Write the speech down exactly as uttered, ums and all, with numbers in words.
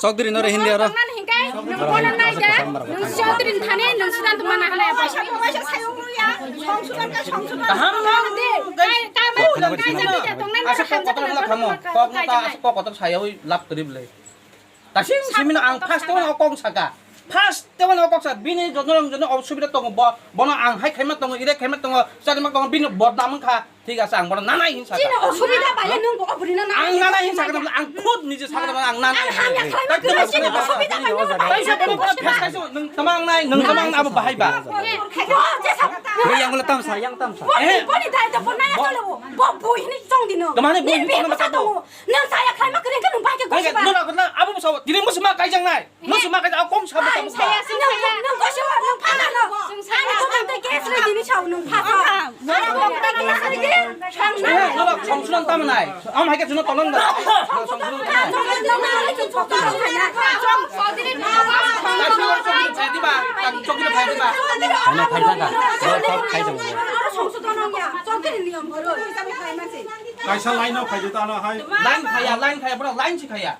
Chowdhury no re Hindi aro. Nang Hindi, nang bono nai da, nang Chowdhury thani, nang Sudan to mana hana ya. Kaham nang de, kai, kai, kai, kai, kai, kai, kai, asa kok kotor hana khamo, kok no ta asa kok kotor saya ui lap kari bole. Tasing simino ang first one kok saka. First one kok sa, bini jono jono obsubida tongo, bo, bono ang hai khaima tongo, ire khaima tongo, chari ma tongo, bini bodnam wngkha. Thik ase, ang bono nanai hin sakha. Chini osubida bai le nwng bo obri no nanai. Ang nanai hin sakha, ang khud nije sakha, ang nanai. Ang hamya khlai ma khe chini osubida bai le. Kaisa bono bono phas kaisa nwng tamang nai, nwng tamang abo bahai ba. Yang bola tamsa, yang tamsa. Boni dai to boni ya chole bo. Bo bui hini chong dino. Tamani bui hini chong dino. Nwng saya khlai ma khe nwng bahai khe gosi ba. Nwng abo sa, dini musi ma kaijang nai. Musu ma kaisa kom sabu sabu. Saya sing saya. Nang ko siwa nang phana no. Ani ko tang te case le dini chau nang pha. Ani ko tang case le dini. Nang no song sunan tam nai. Am hai ke juno tolong da. Song sunan tam nai. Chokri phai di ba. Chokri phai di ba. Phai na phai thangka. Phai thangka. Song sunan ya. Chokri niyam goro. Kaisa line no phai di ta no hai. Line khaya, line khaya, bro, line si khaya.